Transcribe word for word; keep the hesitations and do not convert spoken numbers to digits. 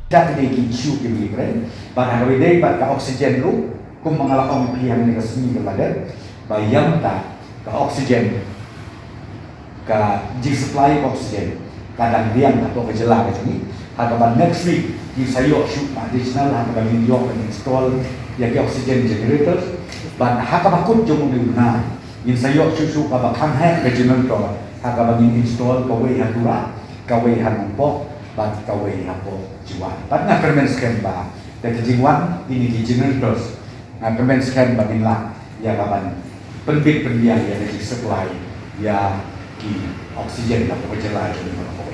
Dak dei ki issue ki bri kren. Bad ha kaba ïadei bad ka oxygen ruh, kumba nga la ong ïa phi hangne ka sngi kaba la dep, ba ïa mynta ka oxygen, ka jingsupply ka oxygen ka dang biang hapoh ka jylla ka jong ngi. Ha kaba next week ngin sa ïoh shuh ka additional, ha kaba ngin ïoh ban install ïa ki oxygen generators. Bad ha kaba kut jong une u bnai ngin sa ïoh shuh shuh kaba khangheh ka generator, ha kaba ngin install kawei ha Tura, kawei ha Nongpoh bad kawei hapoh Jowai. Bad nga kyrmen skhem ba da ka jingwan kine ki generators, nga kyrmen skhem ba ngin lah ïa ka ban pynbit pynbiang ïa ka jingsupply ïa ki oxygen hapoh ka jylla jong ngi.